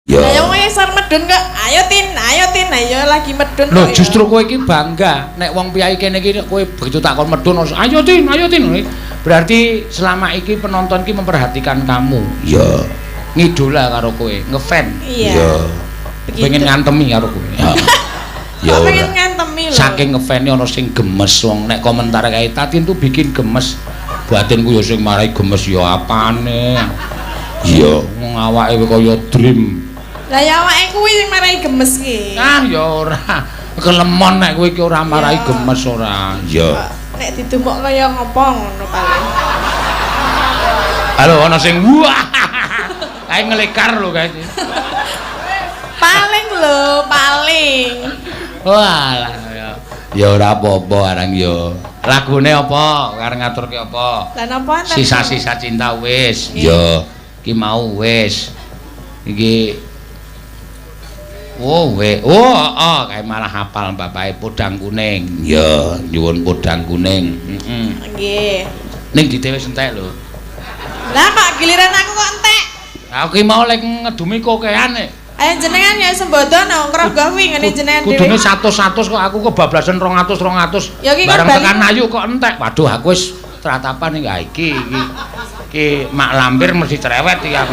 Ya. Lah wong isor medun kok. Ayo Tin, ayo Tin, ayo lagi medun. Lho justru kowe iki bangga nek wong piyai kene iki kowe begitu takon medun ayo Tin, ayo Tin. Berarti selama iki penonton iki memperhatikan kamu. Iya. Ngidola karo kowe, ngefan. Iya. Iya. Pengen ngantemi karo kowe. Ya. Ya pengen ngantemi lho. Saking ngefane ana sing gemes wong nek komentar kae Tatin tuh bikin gemes. Batinku ya sing marai gemes ya apane. Iya. Wong awake kaya dream. Lah ya awake kuwi sing marai gemes ki. Ah ya ora. Kelemon nek kowe iki ora marai gemes ora. Iya. Nek didumuk kaya ngopo ngono paling. Halo ana sing wah. Kae ngelekar lho kae. Paling lho, paling. Walah ya. Ya ora apa-apa arang ya. Lagune apa? Arep ngaturke apa? Lah napa enten? Sisa-sisa cinta wis. Ya. Iki mau wis. Iki oh, we. Oh, heeh, kae malah hafal bapake podang kuning. Ya, nyuwun podang kuning. Heeh. Nggih. Ning dite wis entek lho. Lah kok giliran aku kok entek? Aku ki mau lek ngedumi kokean e. Ayo jenengan ya sembodo no ngrogoh kuwi ngene jenengan dhewe. Kudune 100-100 kok aku kebablasan 200-200. Ya iki bareng tekan ayu kok entek. Waduh aku wis tratapan iki iki. Iki mak lampir mesti cerewet iki aku.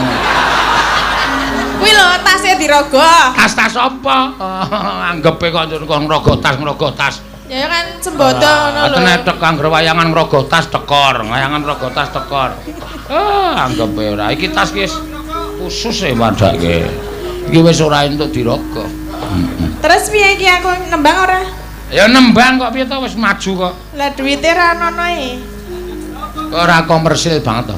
Kuwi lho tase dirogoh. Tas-tas apa? Anggepe kok ngrogoh tas ngrogoh tas. Ya kan sembodo ngono lho. Nek tek anggere wayangan ngrogoh tas tekor, wayangan ngrogoh tas tekor. Ah, anggepe ora. Iki tas ki wis khusus e padake. Iki wis ora entuk dirogoh. Terus piye iki aku nembang ora? Ya nembang kok piye to wis maju kok. Lah duwite ra ono e. Kok ora komersil banget to.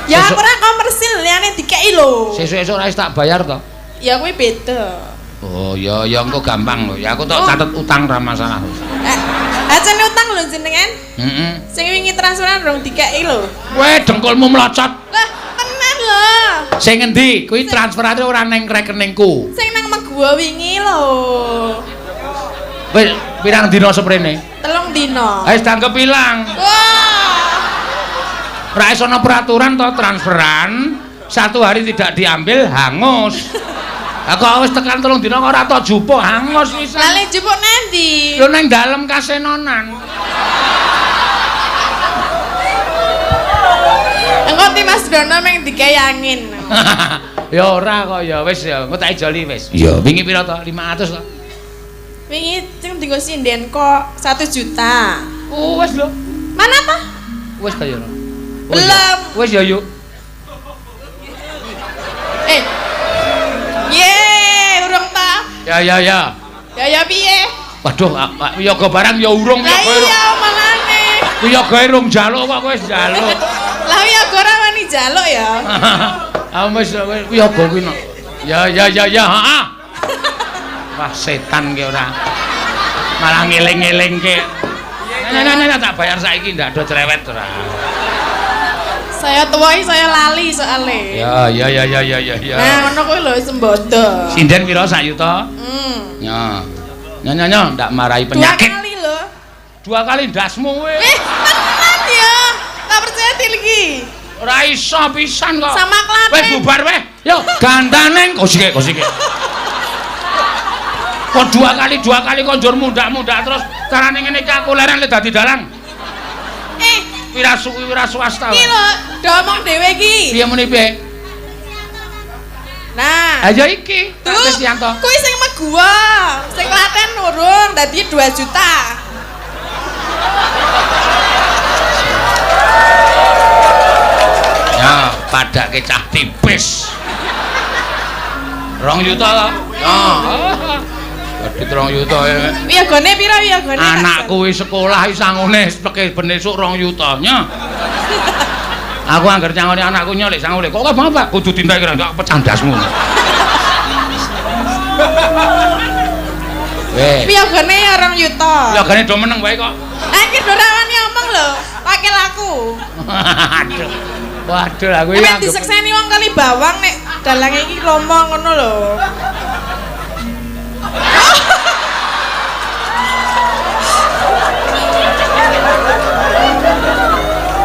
Ya aku ora komersil liyane dikeki lho. Sesuk-esuk ora wis tak bayar to. Ya kuwi beda. Oh ya ya engko gampang lho. Ya aku tok catet utang ra masalah. Acane utang lho jenengan. Heeh. Sing wingi transferan rong dikeki lho. Kowe dengkulmu mlocot. Lah tenan lho. Sing ngendi? Kuwi transferane ora neng rekeningku. Sing nang Meguwo wingi lho. Wis pirang dina seprene? 3 dina. Wis dianggep ilang. Wah. Ora iso ana peraturan to transferan 1 hari tidak diambil hangus. Lah kok wis tekan 3 dina kok ora tok jupuk hangus pisan. Lah le jupuk nanti? Lho nang dalem kasenonan. Engko ti Mas Dono meng dikei angin. Ya ora kok ya wis ya engko tak ijoli wis. Iya. Wingi pira to? 500 to. Wingi sing dienggo sinden kok 1 juta. Oh wis lho. Mana ta? Wis ta ya. Belum. Wis ya yuk. Eh. Ye, urung ta? Ya ya ya. Ya ya piye? Waduh, yoga barang ya urung ya. Iya, malane. Yoga urung njaluk kok kowe wis njaluk. Lah yoga ora wani njaluk ya. Ah wis yoga kuwi no. Ya ya ya ya, heeh. Wah, setan ki ora. Malah ngeling-ngelingke. Nah, nah, nah, tak bayar saiki ndak ada cerewet ora. Saya tua iki saya lali soalnya. Ya ya ya ya ya ya ya. Nah, ngono kuwi lho sembodo. Sinden pira sak yuta? Heeh. Ya. Nyo nyo nyo ndak marai penyakit. 2 kali lho. 2 kali ndasmu kowe. Eh, tenan ya. Tak percaya iki. Ora iso pisan kok. Sama Klaten. Wis bubar weh. Yo gandane kosike kosike. Kok 2 kali 2 kali kok njur mundak-mundak terus carane ngene iki aku leren le dadi dalang. Eh, wira swasta. Iki lho, do omong dhewe iki. Piye muni piye? Nah. Ayo iki, Pak Krisyanto. Kuwi sing Meguwo, sing Klaten urung dadi 2 juta. Ya, padake cah tipis. 2 juta to? Ya. Dadi 2 juta. Wiyagane pira wiyagane? Anakku wis sekolah iki sangune peke ben esuk 2 juta. Nya. Aku angger nyangoni anakku nyolik sangune. Kok apa Pak? Kudu dintai kira gak pecah ndasmu. Weh. Wiyagane ya 2 juta. Wiyagane do meneng wae kok. Ah iki do ra wani omong lho, wakil aku. Aduh. Waduh aku iki anggep disekseni wong kali bawang nek dalange iki lomo ngono lho.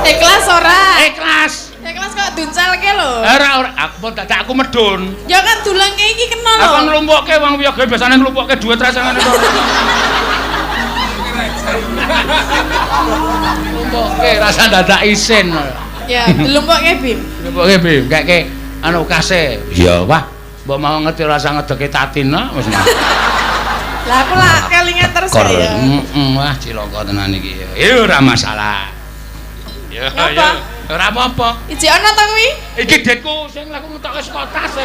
Ikhlas ora? Ikhlas. Ikhlas kok Diuncalke lho. Ora ora, aku pun dadak aku medun. Ya kan dulangke iki kena lho. Aku nglumpukke wong wiyaga biasane nglumpukke dhuwit rasane kok. Nglumpukke rasa dadak isin. Ya, dilumpukke Bim. Nglumpukke Bim, keke anu kase. Iya, wah, mbok mau ngerti rasa ngedeke Tatina wis. Lah aku lah kelingan terus ya. Heeh, wah cilaka tenan iki. Ya ora masalah. Ya ya. Ora apa-apa. Iji ana ta kuwi? Iki detku sing laku ngetoke saka tas e.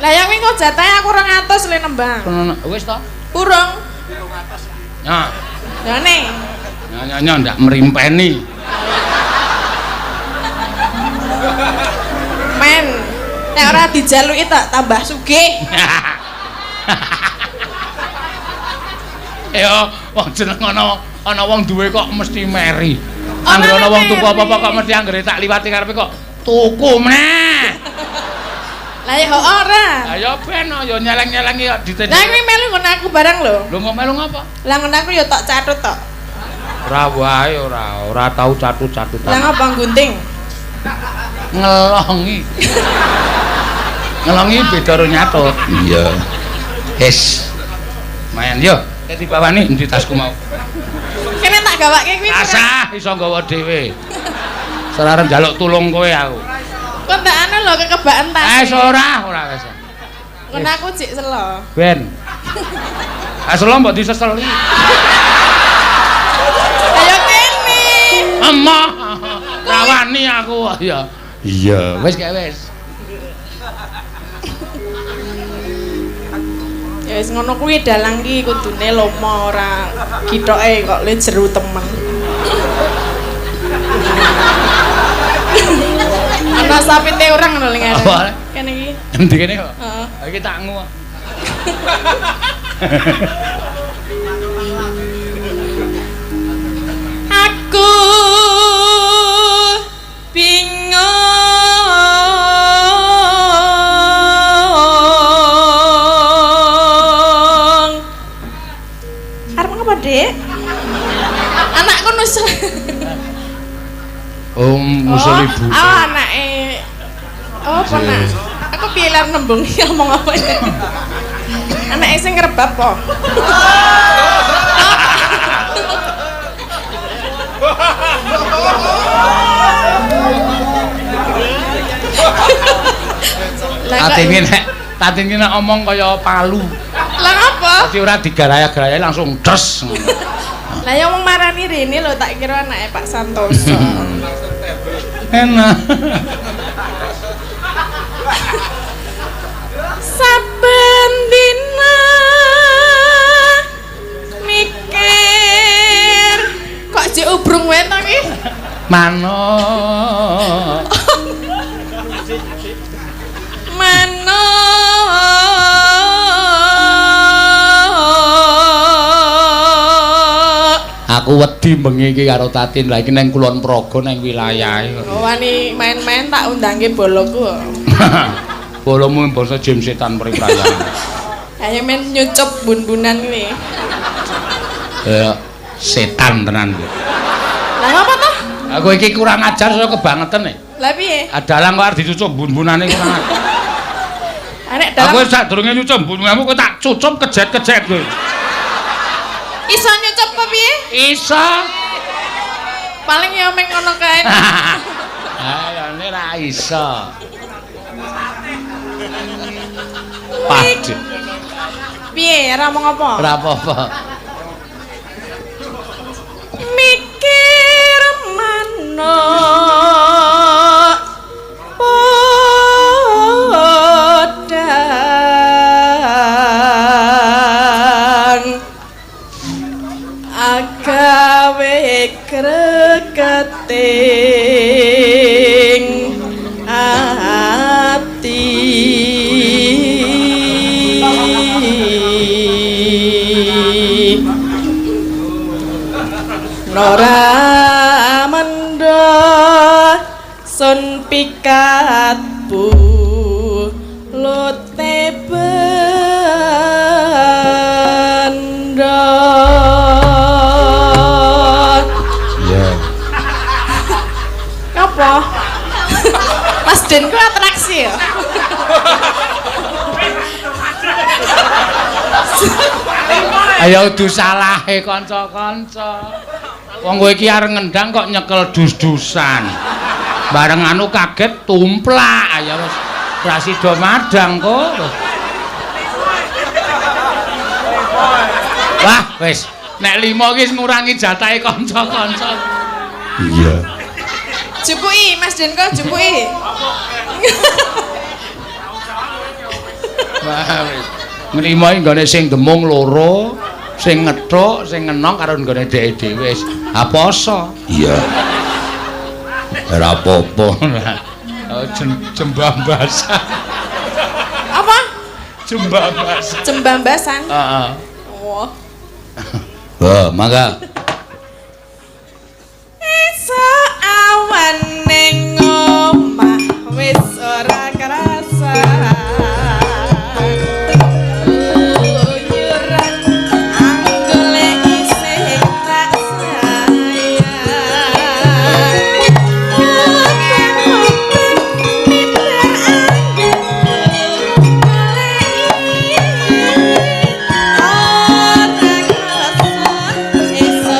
Lah ya kuwi kok jatahe aku 200 le nembang. Wis to? Urung. 200. Nah. Ya ne. Nyo ndak mrimpeni. Men, nek ora dijaluki tak tambah sugih. Ya, wong jeneng ana wong duwe kok mesti meri. Anggere ana wong tuku apa-apa kok mesti anggere tak liwati karepe kok tuku meneh. Lah ya ora. Lah ya ben ya nyeleng-nyelengi kok ditendhe. Lah kuwi melu nggon aku barang lho. Lho kok melu ngapa? Lah nggon aku ya tok catut tok. Ora wae ora, ora tau catut-catutan. Lah ngapa nggunting? Ngelongi. Ngelongi beda karo nyatut. Iya. Wis. Mayan yo. Nek dibawani endi tasku mau? Kene tak gawake kuwi. Rasah iso nggawa dhewe. Ora arep njaluk tulung kowe aku. Kok tak anu lho kekebakan tas. Eh ora, ora wis. Ngono aku jek selo. Ben. Ah selo mbok diseseli. Ayo kene. Emoh. Rawani aku ya. Iya, wis kae wis. Ya wis ngono kuwi dalang ki kudune lomo ora kithoke kok le jeru temen. Ana sapite orang ngono ling arep. Kene iki. Endi kene kok? Heeh. Iki tak ngu. Aku bingung. Arep ngapa, Dik? Anakku nusul. Oh, musul ibu. Oh, anake. Oh, apa nak? Aku piye lar nembung ngomong apa ya? Anake sing ngrebab po. Tatine nek omong kaya palu. Lah ngapa? Dadi ora digaraya-garaya langsung des. Lah ya wong marani rene lho tak kira anake Pak Santoso. Enak. Saben dina mikir kok jek ubrung wae to ki? Manuk. Manuk. Aku wedi bengi iki karo Tatin. Lah iki nang Kulon Progo nang wilayahe. Oh, wani main-main tak undangke boloku. Bolomu basa jim setan priprayan. Ayo men nyucup bun-bunan kuwi. Ya setan tenan kuwi. Lah ngapa to? Aku iki kurang ajar saya kebangetan e. Lah piye? Adalang kok arep dicucup bun-bunane kurang ajar. Arek dalang. Aku sadurunge nyucup bun-bunanmu kok tak cucup kejet-kejet kowe. Iso nyucup apa piye? Iso. Paling ya meng ngono kae. Ayo ne ra iso. Padhe. Piye ora omong apa? Ora apa-apa. Mikir manuk podang agawe kreketing ati. Nora mendho sun pikat bulute bendho. Iya. Apa? Denku atraksi ya. Ayo udu salahe kanca-kanca. Wong kowe iki arep ngendang kok nyekel dus-dusan. Bareng anu kaget tumplak. Ayo wis ora sida madang kok. Wah, wis nek 5 iki ngurangi jatahe kanca-kanca. Iya. Jupuki Mas Denko jupuki. Wah, wis. Nglimo iki nggone sing demung loro, sing ngethuk, sing ngenong karo nggone dheke dhewe wis. Ha poso. Iya. Ora apa-apa. Oh, jembambasan. Apa? Jembambasan. Jembambasan. Heeh. Wah. Wah, mangga. Esuk awan ning omah wis ora kerasa. Keluyuran anggoleki sing tak sayang. Kuping-kuping miber anggonku goleki. Ora kerasa esuk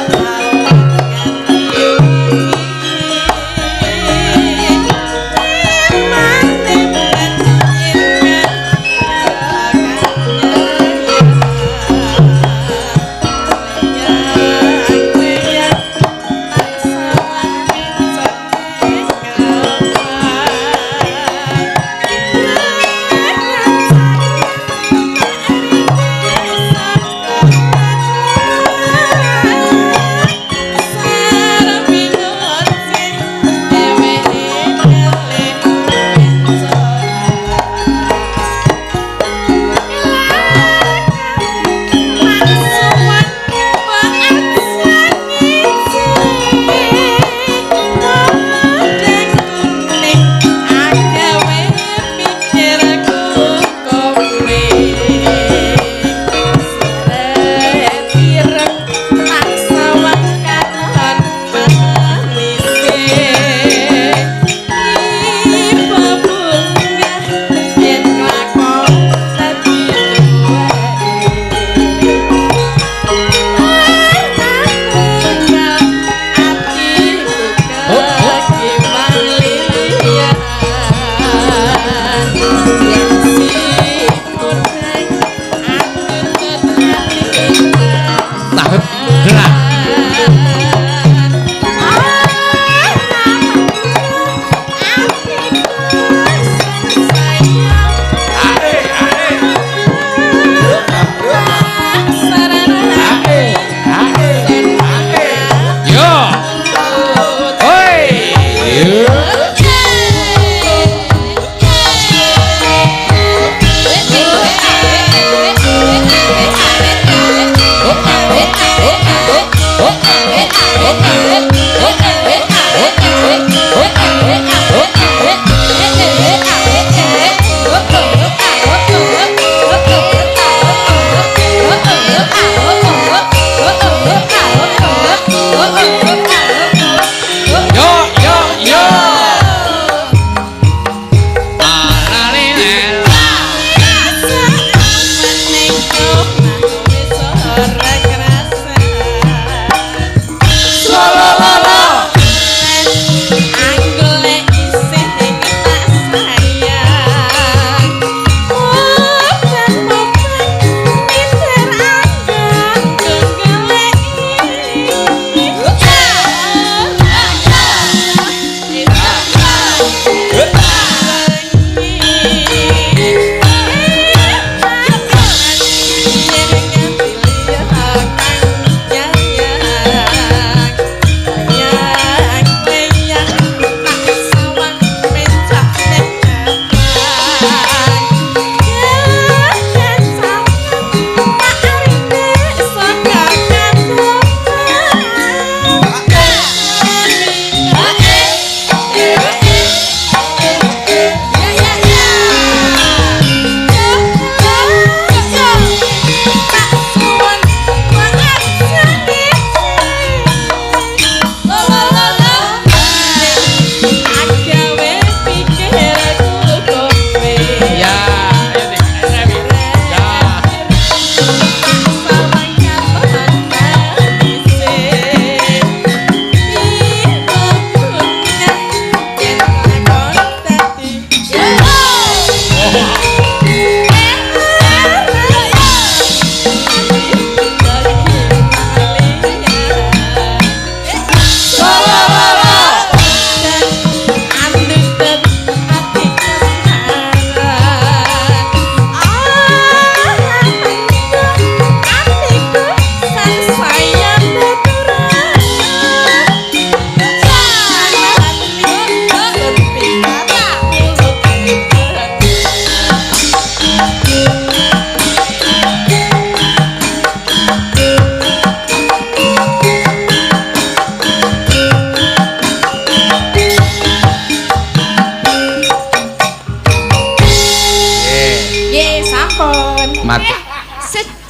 Nggih, sampun. Mat.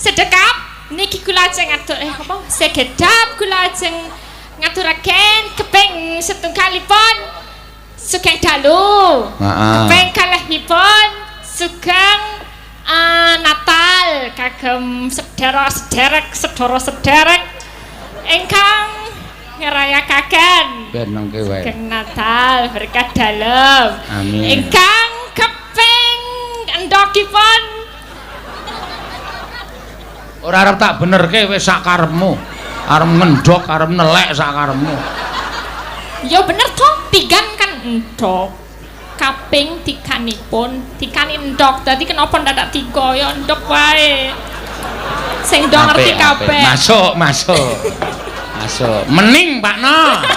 Sedekap niki kula ajeng ngatur apa? Sekedap kula ajeng ngaturaken keping setunggalipun sugeng dalu. Heeh. Keping kalihipun sugeng Natal kagem sedherek-sederek sedara-sederek ingkang ngrayakaken Ben nengke wae. Sugeng Natal berkah dalem. Amin. Ingkang keping endhogipun Ora arep tak benerke wis sak karepmu. Arep ngendhog, arep nelek sak karepmu. Ya bener toh, tigan kan endhog. Kaping tiganipun, tikani endhog. Dadi kenapa ndadak tiga ya endhog wae. Sing do ngerti kabeh. Masuk, masuk. Masuk. Mening, Pak No.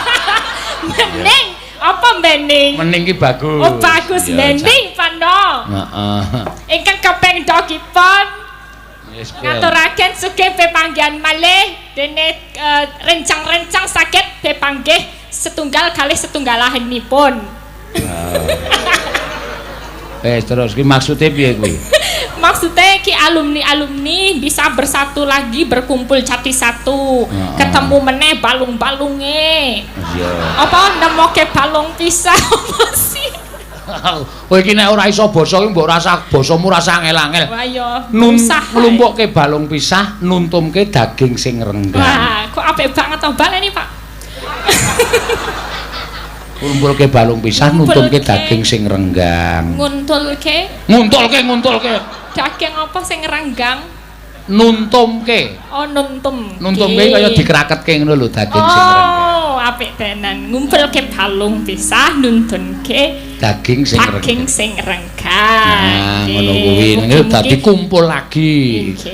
Mening, apa mening? Mening ki bagus. Oh bagus Ya, mening, Pak No. Heeh. Ingkang kaping endhogipun Wis ben. ngaturaken sugeng pepanggihan malih dene rencang-rencang saged pepanggih setunggal kalih setunggalahipun. Terus ki maksude piye kuwi? Maksudnya ki alumni-alumni bisa bersatu lagi, berkumpul jadi satu, ketemu meneh balung-balunge. Iya. Apa nemoke balung pisah apa sih? Kowe iki nek ora iso basa ki mbok rasa basamu rasa angel-angel. Wah ya, Nun usaha. nglumpukke balung pisah, nuntumke daging sing renggang. Wah, kok apik banget to baleni, Pak. Ngumpulke balung pisah, nuntumke Ngumpulke. daging sing renggang. Nguntulke Nguntulke, nguntulke. daging apa sing renggang? Nuntumke. Oh, nuntum. Nuntumke kaya dikraketke ngono lho daging sing renggang. Oh, apik tenan. Ngumpulke balung pisah, nuntunke Daging sing renggang. daging sing renggang. Nah, ngono kuwi. Ngene dadi kumpul lagi,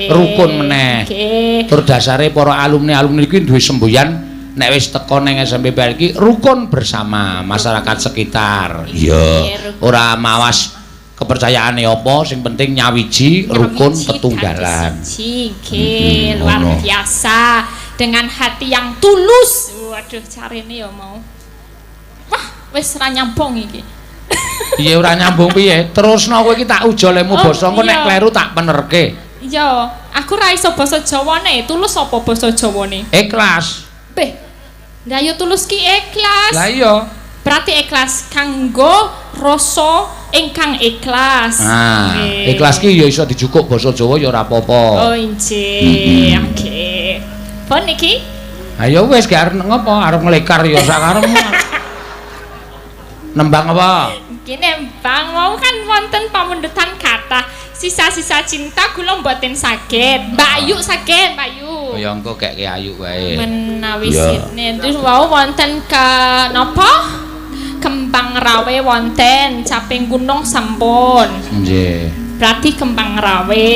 rukun meneh. Nggih. Tur dasare para alumni-alumni iki duwe semboyan nek wis teko ning SMP PL iki rukun bersama masyarakat sekitar. Iya. Ora mawas kepercayaane apa, sing penting nyawiji rukun tetunggalan. Nggih, luar biasa dengan hati yang tulus. Waduh, carine ya mau. Wah, wis ora nyambung iki. Piye ora nyambung piye? Terusno kowe iki tak ujolemu basa engko nek kleru tak penerke. Iya, aku ra iso basa Jawane. Tulus apa basa Jawane? Ikhlas. Beh. Lah ya tulus ki ikhlas. Lah iya. Berarti ikhlas kanggo rasa ingkang ikhlas. Nah, ikhlas ki ya iso dijukuk basa Jawa ya ora apa-apa. Oh, injih. Oke. Pun iki? Ayo wis gak arep ngopo, arep nglekar ya sak karepmu. Nembang apa? Iki nembang wau kan wonten pamundutan kathah. Sisa-sisa cinta kula mboten saged. Mbak Ayu saged, Mbak Ayu. Ya engko kek Ayu wae. Menawi sine terus wau wonten ke napa? Kembang rawe wonten, caping gunung sampun. Nggih. Berarti kembang rawe.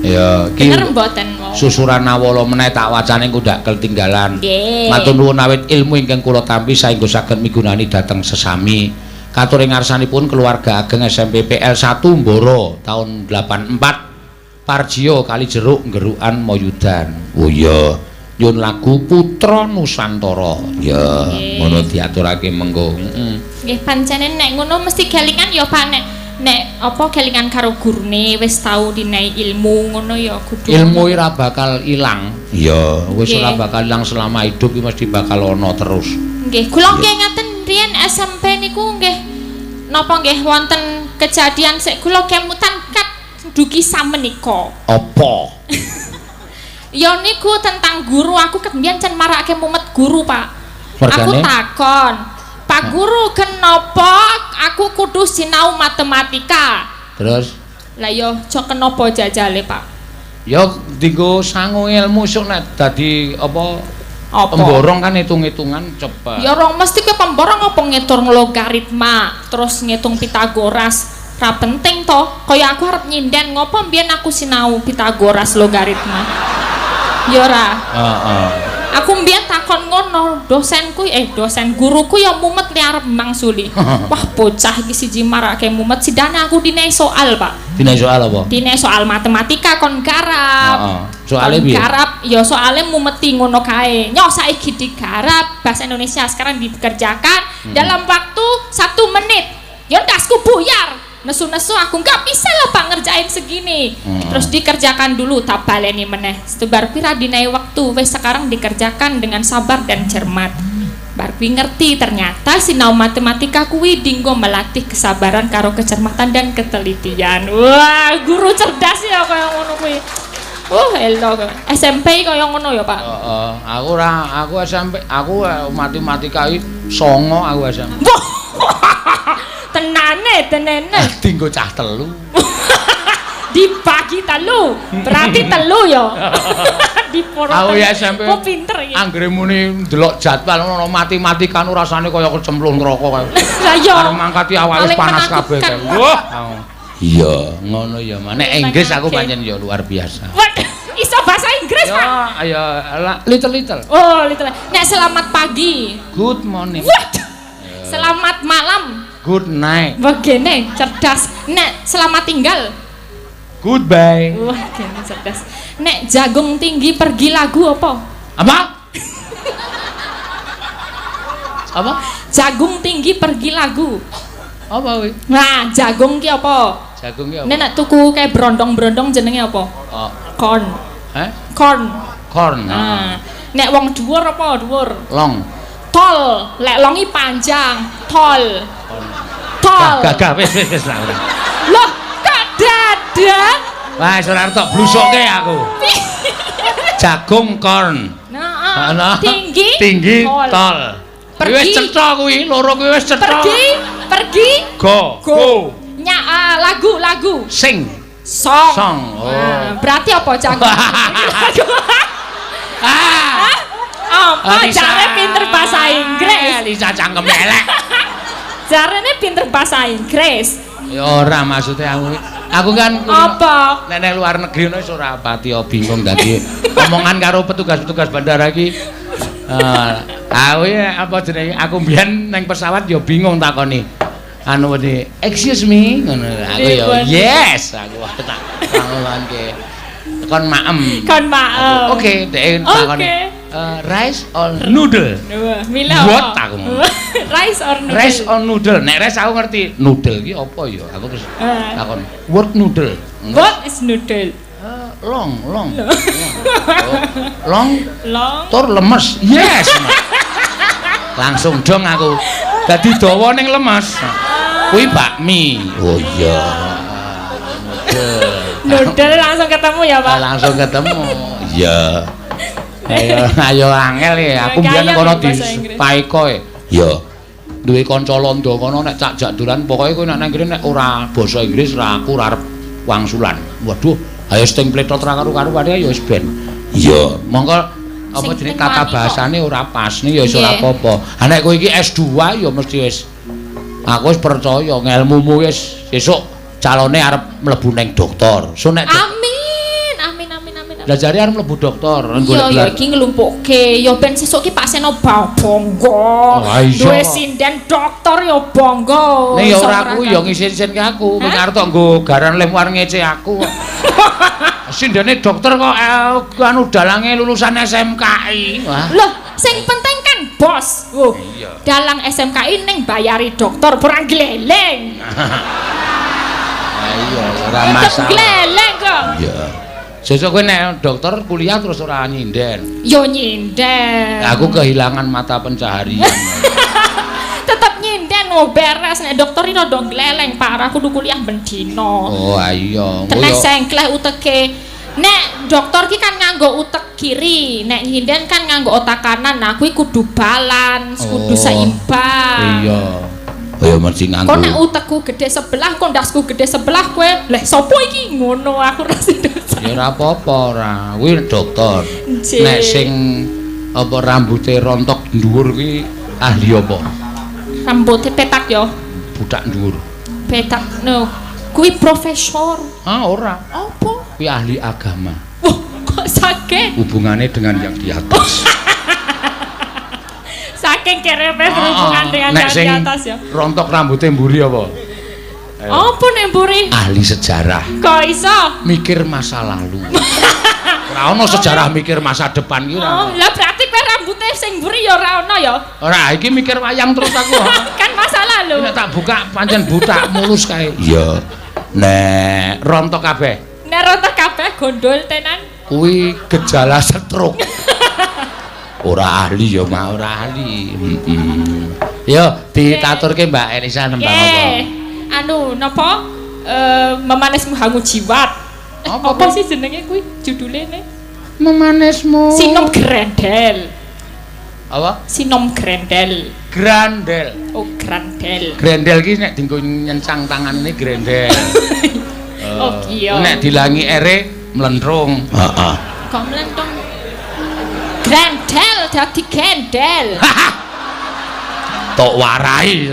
Ya, iki bener mboten wau. Susuran awala meneh tak wacane engko ndak ketinggalan. Nggih. Matur nuwun awit ilmu ingkang kula tampi saengga saged migunani dhateng sesami. Katur ing ngarsanipun keluarga ageng SMP PL 1 Mboro tahun 84 Parjio Kalijeruk Nggerukan Moyudan. Oh iya, nyun lagu Putra Nusantara. Ya, ngono diaturake mengko. Heeh. Nggih, pancene nek ngono mesti kelingan ya Pak nek nek apa kelingan karo gurune wis tau dinai ilmu ngono ya kudu. Ilmu ora bakal ilang. Iya, wis ora bakal ilang selama hidup iki mesti bakal ana terus. Nggih, kula nggih ngaten riyen SMP niku nggih napa nggih wonten kejadian sik kula kemutan kat dugi samenika. Apa? Ya niku tentang guru, aku kemudian cen marake mumet guru, Pak. Mergane? Aku takon, Pak guru kenapa aku kudu sinau matematika? Terus? Lah ya aja kenapa jajale, Pak? Ya dinggo sangu ilmu sok nek dadi apa? Apa? Pemborong kan hitung-hitungan cepet. Ya ora mesti kowe pemborong apa ngitung logaritma, terus ngitung Pitagoras. Ra penting toh. Kaya aku arep nyinden ngopo mbiyen aku sinau Pitagoras logaritma. Ya ora. Heeh. Aku mbiyen takon ngono, dosenku dosen guruku ya mumet li arep mangsuli. Wah, bocah iki siji marake mumet, sidane aku dinei soal, Pak. Dinei soal apa? Dinei soal matematika kon garap. Heeh. Soale piye? Garap, ya soale mumeti ngono kae. Nyoh saiki digarap bahasa Indonesia sekarang dikerjakan dalam waktu 1 menit. Ya ndasku buyar. Nesu-nesu aku nggak bisa lah Pak ngerjain segini. Terus dikerjakan dulu tak baleni meneh. Bar kuwi ra dinai waktu, wis sekarang dikerjakan dengan sabar dan cermat. Bar kuwi ngerti ternyata sinau matematika kuwi dinggo melatih kesabaran karo kecermatan dan ketelitian. Wah, guru cerdas ya kaya ngono kuwi. Oh, elok. SMP kaya ngono ya, Pak? Heeh, aku ora, aku SMP, aku matematika iki 9 aku SMP. Tenane, tenene. Dinggo cah telu. Dibagi telu. Berarti telu ya. Diporo. Aku ya SMP. Kok pinter iki. Anggere muni ndelok jadwal ngono matematika nu rasane kaya kecemplung neraka kae. Lah iya. Arep mangkati awake wis panas kabeh kae. Wah. Iya, ngono ya. Nek Inggris aku pancen ya luar biasa. Waduh, iso bahasa Inggris, Pak? Ya, little-little. Oh, little. Nek selamat pagi. Good morning. Waduh. Selamat malam. Good night. Begini cerdas. Nek selamat tinggal. Goodbye. Wah, gene cerdas. Nek jagung tinggi pergi lagu apa? Apa? Apa? Jagung tinggi pergi lagu. Apa kuwi? Nah, jagung ki apa? Jagung ki apa? Nek nek tuku kayak brondong-brondong jenenge apa? Oh. Corn. Heh? Corn. Corn. Nah, nek wong dhuwur apa dhuwur? Long. Tol, lek longi panjang, tol. Tol. Gagah wis wis wis lah. Loh, kok dadak? Wah, wis ora tok blusuke aku. Jagung corn. Nah, tinggi, tinggi tol. Pergi. Wis cetha kuwi, loro kuwi wis cetha. Pergi, pergi. Go. Go. Nya lagu, lagu. Sing. Song. Song. Oh. Nah, berarti apa jagung? Ah. Apa jare pinter bahasa Inggris? Lisa cangkem elek. Jarene pinter bahasa Inggris. Ya ora maksudnya aku kan apa? Nek nang luar negeri ngono wis ora pati bingung dadi omongan karo petugas-petugas bandara iki. Aku ya apa jenenge aku mbiyen nang pesawat ya bingung takoni. Anu wedi, excuse me ngono. Aku ya yes, aku tak tangolanke. Kon maem. Kon maem. Oke, dhek takoni. Rice or noodle? Mila apa? What aku? Rice or noodle? Rice or noodle. Nek rice aku ngerti. Noodle ki apa ya? Aku terus takon, what noodle? What is noodle? Long, long. Long. Long. Tur lemes. Yes. Langsung dong aku. Dadi dawa ning lemes. Kuwi bakmi. Oh iya. Noodle langsung ketemu ya, Pak? Langsung ketemu. Iya. Ayo, ayo angel ya. Aku mbiyen kono di Paiko e. Ya. Duwe kanca londo kono nek cak jak dolan pokoke kowe nek nang kene nek ora basa Inggris ra aku ora arep wangsulan. Waduh, ayo sing pletot ra karu-karuane ya wis ben. Iya. Mongko apa jenenge tata bahasane ora pas ning ya wis ora apa-apa. Ha nek kowe iki S2 ya mesti wis aku wis percaya ngelmumu wis sesuk calone arep mlebu ning dokter. So nek amin, amin, amin, amin. Lah jare arep mlebu dokter, golek. Iya, iki nglumpukke. Ya ben sesuk ki Pak Seno bangga. Duwe sinden dokter ya bangga. Nek ya ora aku ya ngisin-isinke aku, kowe arep tok nggo garan lem war ngece aku. Sindene dokter kok anu dalange lulusan SMKI. Wah. Loh, sing penting kan bos. Oh, dalang SMKI ning bayari dokter ora gleleng. Iya, ora masalah. Gleleng kok. Iya. Sesuk kowe nek dokter kuliah terus ora nyinden. Yo nyinden. Aku kehilangan mata pencaharian. Tetep nyinden wo beres nek dokter iki rada gleleng parah kudu kuliah ben dina. Oh iya. Tenes sengkleh uteke. Nek dokter ki kan nganggo utek kiri, nek nyinden kan nganggo otak kanan. Nah kuwi kudu balance, kudu seimbang. Iya. Ya mesti nganggo. Kok nek utekku gede sebelah, kok ndasku gede sebelah kowe. Leh sapa iki ngono aku ra sido. Ya ora apa-apa ora. Kuwi dokter. Nek sing apa rambute rontok dhuwur kuwi ahli apa? Rambute petak ya. Budak dhuwur. Petak no. Kuwi profesor. Ah ora. Apa? Kuwi ahli agama. Wah, kok sakit? Hubungannya dengan yang di atas. Saking kerepe berhubungan dengan Nek yang sing di atas ya. Rontok rambutnya mburi apa? Ayo. Apa nek mburi? Ahli sejarah. Kok iso? Mikir masa lalu. Ora ono sejarah mikir masa depan ki ora. Oh, lah berarti kowe rambutnya sing mburi ya ora ono ya. Ora, iki mikir wayang terus aku. Kan masa lalu. Nek tak buka pancen buta mulus kae. Iya. Nek Rontok kabeh. Nek rontok kabeh gondol tenan. Kuwi gejala stroke. Ora ahli ya, Mak. Ora ahli. Heeh. Yo ditaturke Mbak Elisa nembang apa? Nggih. Anu napa? Memanismu hangu jiwat. Apa Apa sih jenenge kuwi judule ne? Memanismu. Sinom Grendel. Apa? Sinom Grendel. Grandel. Oh, Grandel. Grendel ki nek dienggo nyencang tangane grendel. Oh, iya. Nek dilangi ere mlentrung. Heeh. Kok mlentung? Grendel dadi gendel. Tok warai.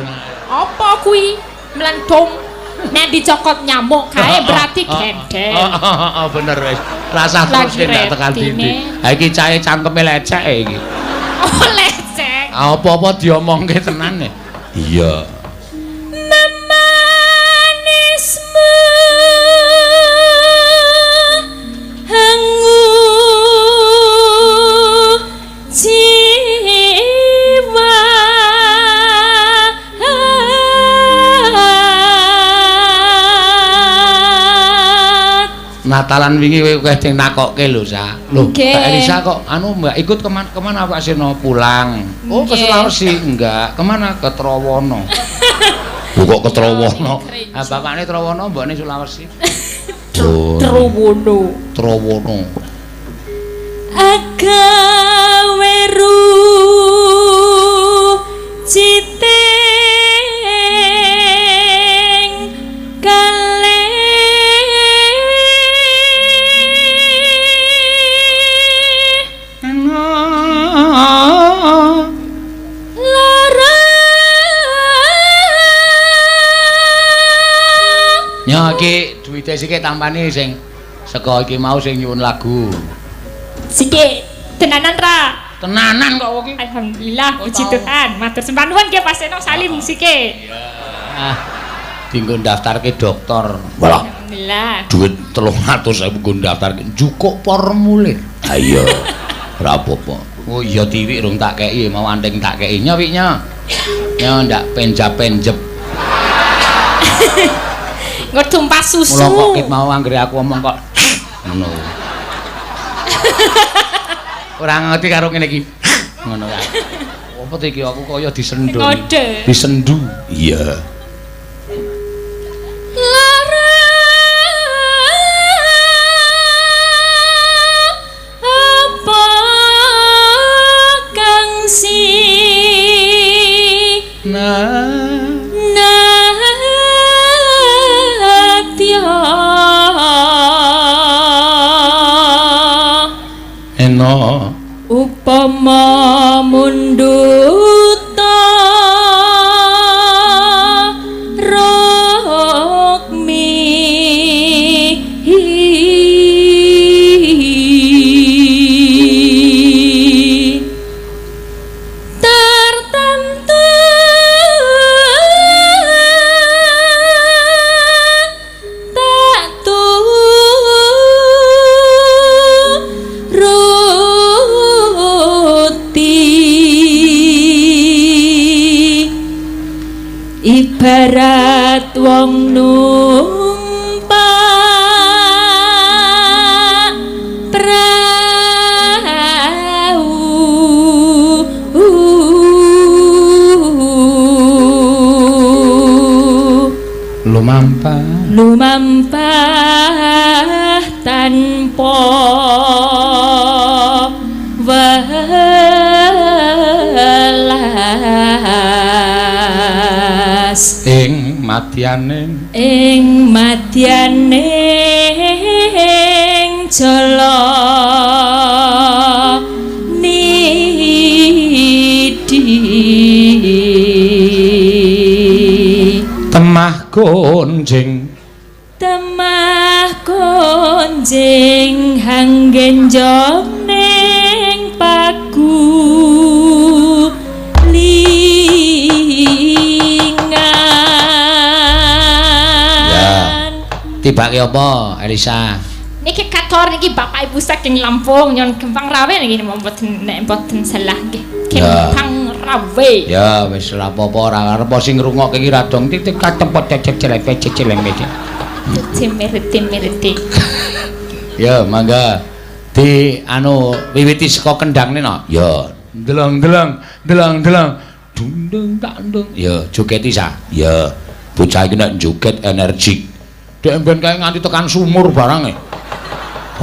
Apa kuwi? Mlentung. Nek dicokot nyamuk kae berarti gendel. Heeh, bener wis. Rasah terus Lagi ndak tekan retine. dindi. Ha iki cahe cangkeme lecek iki. Oh, lecek. Apa-apa diomongke tenan e. Iya. Memanismu hangu jiwa. Natalan wingi kowe akeh sing nakokke lho, Sa. Lho, Nggih. Mbak Elisa kok anu Mbak ikut kemana Pak Seno pulang? Oh, ke Nggih. Sulawesi. Enggak. Kemana? Ke Trowono. Lho kok ke Trowono? Ah, bapakne Trowono, mbokne Sulawesi. Oh, Trowono. Trowono. Agawe ruciting kalih lara. Ya iki duwite sithik tampani sing saka iki mau sing nyuwun lagu. Sithik tenanan ra? Tenanan kok iki. Alhamdulillah, Oh, puji tau. Tuhan. Matur sembah nuwun nggih Pak Seno Salim sike. Ah, dienggo ndaftarke dokter. Walah, Alhamdulillah. duit 300.000 nggo ndaftarke Njukuk formulir. Ha iya. Ora apa-apa. Oh iya tiwik rung tak kei mau anting tak kei. Nya wik nya. Nya ndak penjap-penjep. Nggo tumpah susu. Mula kok kit mau anggere aku omong kok ngono. Ora ngerti karo ngene iki. Ngono kae. Apa to iki aku kaya disendu. Ngode. Disendu. Iya. Lara apa kang si Nah, nadya eno upama munduta rukmi tartamtu tak turuti ibarat wong numpak prau lumampah lumampah tanpa welas ing madyane ing madyaning jala nidi temah gonjing temah konjing hanggenjong ning pagu Tibake apa, Elisa? Niki kator niki Bapak Ibu saking Lampung nyon Kembang Rawe niki mboten nek mboten salah nggih. Kembang Rawe. Ya wis ora apa-apa, ora arep sing ngrungokke iki ra dong titik katempot cecek cecek cecek. Timirti-mirti. Ya, mangga. Di anu wiwiti saka kendangne no. Ya. Deleng-deleng, deleng-deleng. Dung tak dung. Ya, jogeti sa. Ya. Bocah iki nek joget energik. Dek mben kae nganti tekan sumur barang e.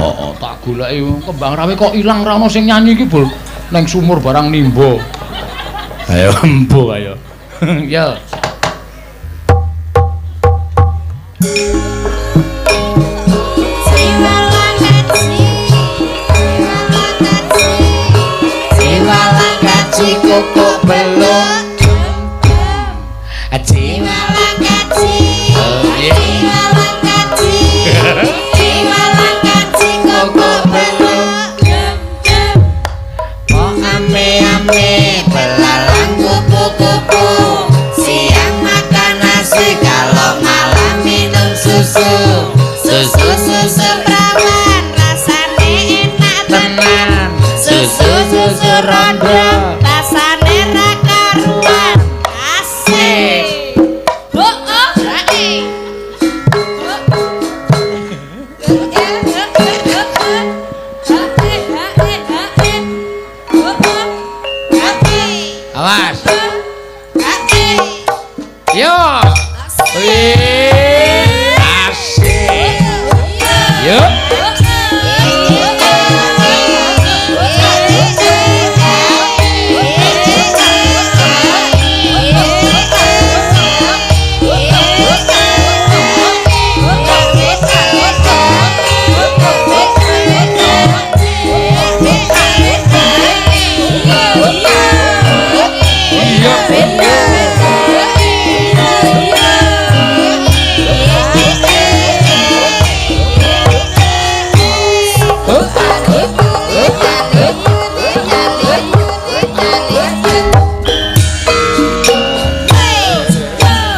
Heeh, tak goleki Kembang Rawe kok ilang ra ono sing nyanyi iki, Bul. Neng sumur barang nimbo. Ayo embo ayo. Ya. Koko beluk Jiwalang kaji, jiwalang kaji, jiwalang kaji koko beluk. Kok ame-ame belalang kupu-kupu, siang makan nasi kalau malam minum susu. Susu-susu perawan rasane enak tenan. Susu-susu rondo rasane ra karuan. Asik. Oh oh rae. Awas. Yo. Wih, asik. Yo.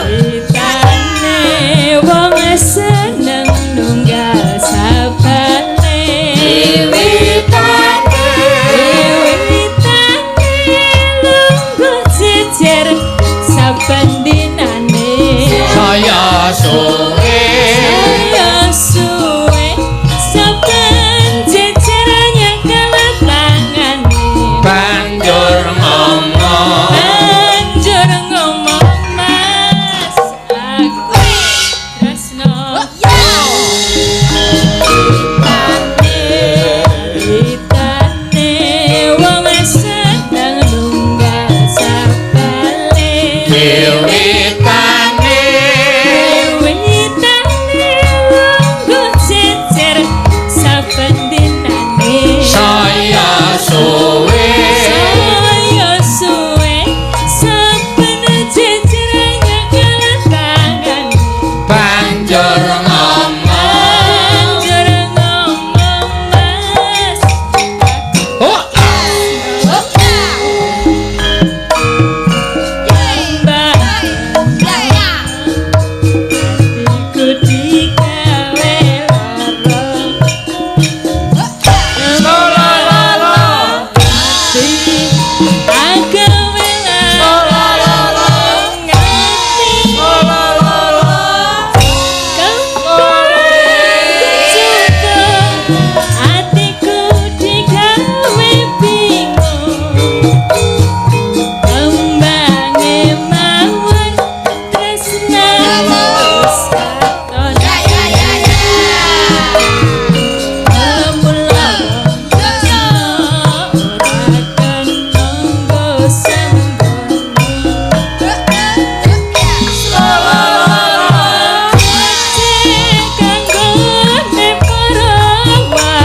Witane wong seneng nunggal sabane. Wiwitane wiwitane lungguh jejer saben dinane. Saya suwe. Saya suwe saben jejer nyekel tangane. Banjur ngomong. Banjur ngomong Mas aku tresno. Witane wong seneng nunggal sabale. Wiwitane. Wiwitane lungguh jejer saben dinane. Saya suwe. Saya suwe saben jejer nyekel tangan. Banjur ngomong. Banjur ngomong Mas Oh. Mbak atiku digawe lara. Ati agawe lara. Ngati atiku digawe bingung. Kembange mawar tresnamu katon. Mula ora kena nggo sembrono. Kanggone para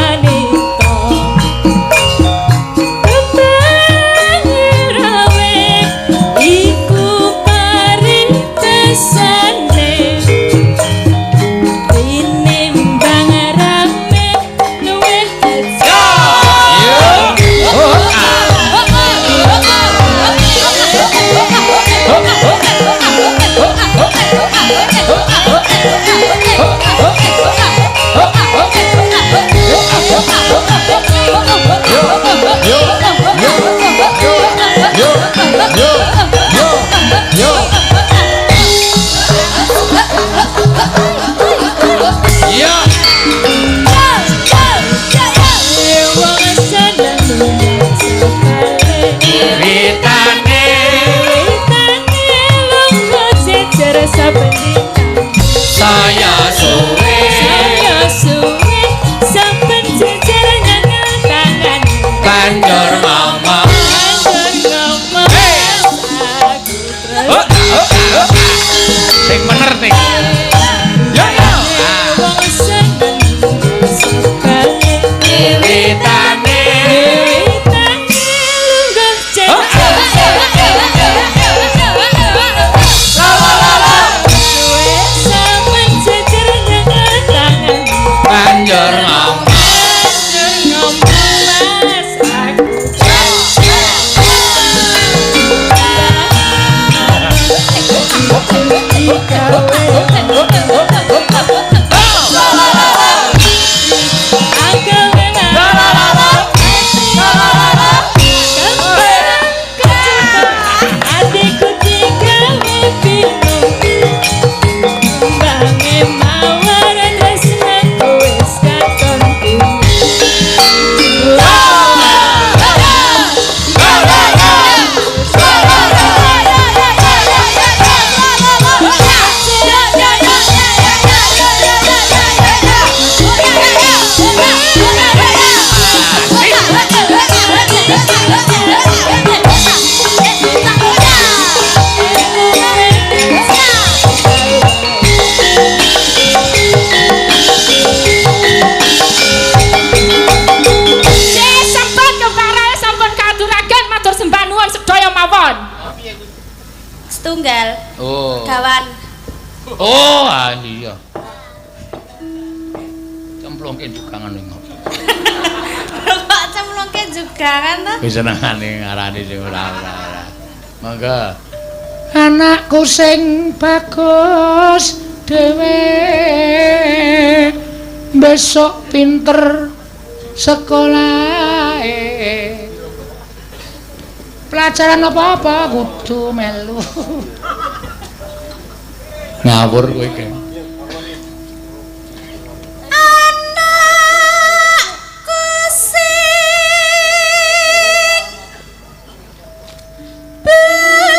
Begawan. Oh, ah iya. Cemplungke jugangan ning ngopo. Kok cemplungke jugangan to? Wis senengane ngarani sing ora-ora. Monggo. Anakku sing bagus dhewe besok pinter sekolahe. Pelajaran apa-apa kudu melu. Ngawur kowe iki. Anakku sing bagus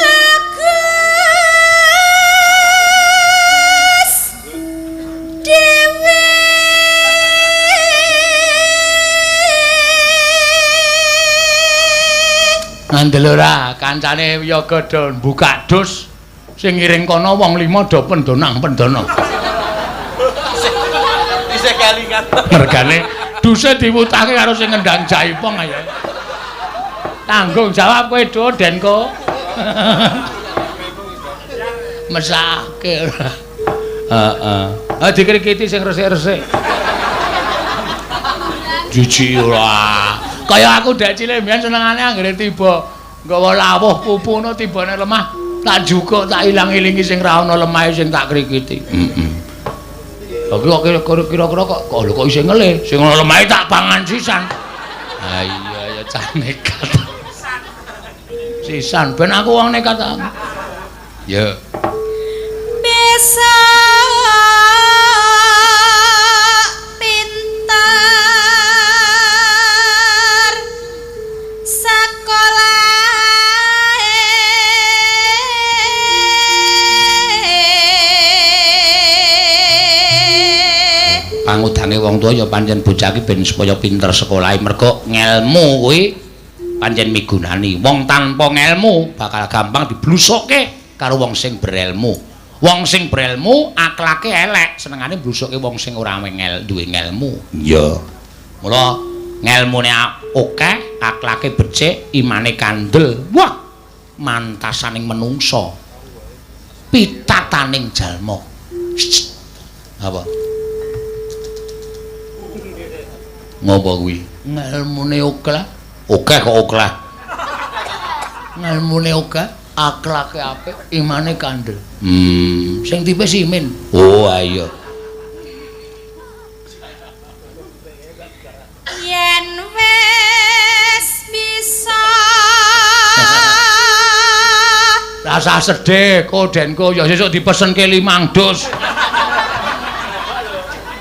dhewe Ngandel ora kancane yoga do buka dus sing ngiring kono wong lima do pendonang-pendono. Isih kelingan. Mergane duse diwutake karo sing ngendang jaipong ayo. Tanggung jawab kowe do Denko. Mesake ora. Heeh. Ah dikrikiti sing resik-resik. Jijik ora. Kaya aku dek cilik mbiyen senengane anggere tiba nggawa lawuh pupu ngono tibane lemah tak jukuk tak ilang-ilingi sing ra ana lemahe sing tak krikiti. Heeh. Lha kok kira-kira kok lho kok isih ngelih sing ana lemahe tak pangan sisan. Ha iya ya cah nekat. Sisan ben aku wong nekat. Ya. Besok pinter sekolahe. Pangudange wong tuwa ya pancen bocah iki ben supaya pinter sekolahe mergo ngelmu kuwi pancen migunani. Wong tanpa ngelmu bakal gampang diblusukke karo wong sing berelmu. Wong sing berelmu akhlake elek, senengane mblusukke wong sing ora duwe ngelmu. Iya. Mula ngelmune akeh, akhlake becik, imane kandel. Wah, mantasaning menungsa. Pitataning jalma. Apa? Ngopo kuwi? Ngelmune akeh. Akeh kok akeh. Ngelmune akeh, akhlake apik, imane kandel. Sing tipe Simin. Oh, ayo. Yen wis bisa. Rasa sedih ko Denko ya sesuk dipesenke 5 dus.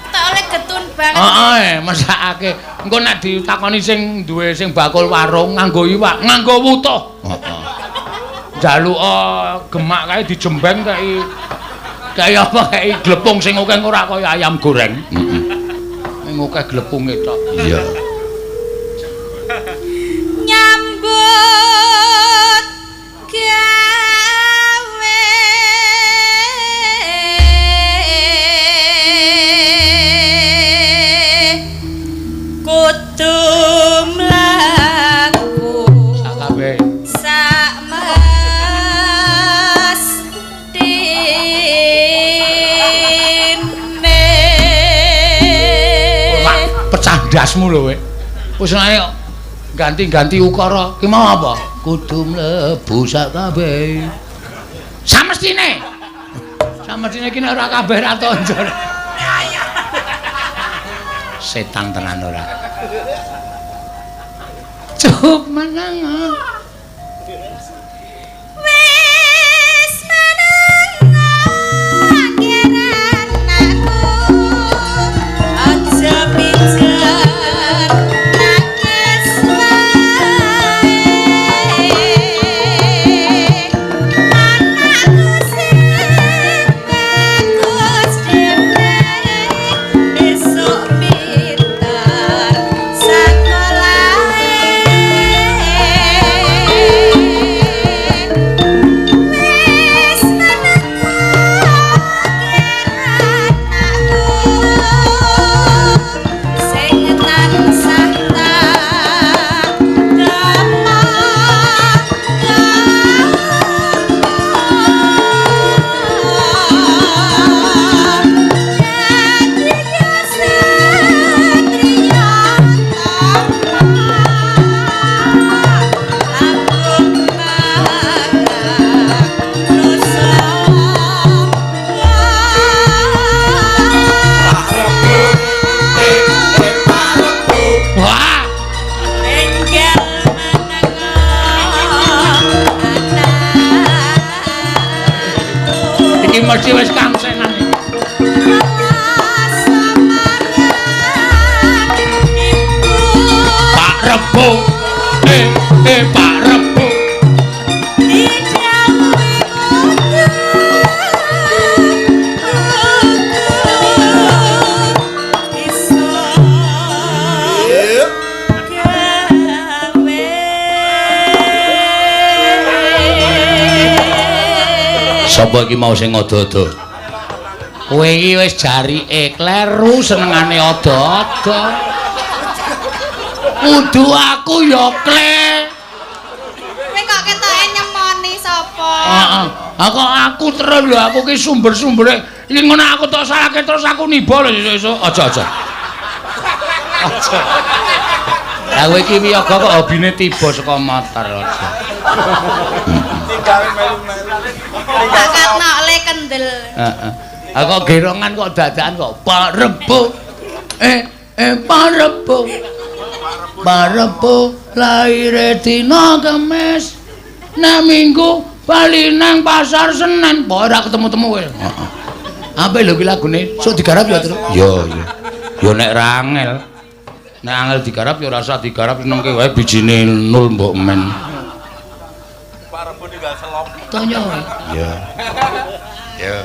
Tak oleh getun banget. Heeh, mesakake. Engko nek ditakoni sing duwe sing bakul warung nganggo iwak, nganggo wutuh. Heeh. Jaluka gemak kae dijembeng kae kae apa kae glepung sing akeh ora kaya ayam goreng. Heeh. Ning akeh glepunge tok. Iya. Nyambut gawe kudu mlaku sakabe sak mestine. Pecah ndasmu lho kowe. Wis ae ganti-ganti ukara. Ki mau apa? Kudu mlebu sak kabeh. Samestine. Samestine ki nek ora kabeh ra tonjo. Setan tenan ora. Cukup menang. Wis menang anakku aja pijer nangis wae. Anakku sing bagus dhewe besok pinter sekolahe. Mesti wis kangsenan iki. Pak Rebo. Pak Rebo. Sapa iki mau sing ada-ada? Kowe iki wis jarike kleru senengane ada-ada. Kudu aku ya kle. Kowe kok ketoke nyemoni sapa? Heeh. Ha kok aku terus lho, aku ki sumber-sumbere. Iki ngono aku tok salahke terus aku niba lho sesuk-esuk. Aja aja. Aja. Lah kowe iki wiyaga kok hobine tiba saka motor aja. Bakat nok le kendel. Heeh. Ha kok gerongan kok dadakan kok Pak Rebo. Pak Rebo. Pak Rebo laire dina Kamis. Nek Minggu bali nang pasar Senen. Pokoke ora ketemu-temu kowe. Heeh. Apik lho ki lagune. Sok digarap ya, Tru. Yo yo. Ya nek ra angel. Nek angel digarap ya ora usah digarap, senengke wae bijine nul mbok men. Pak Rebo ninggal selop. Tonya wae. Yo. Yo.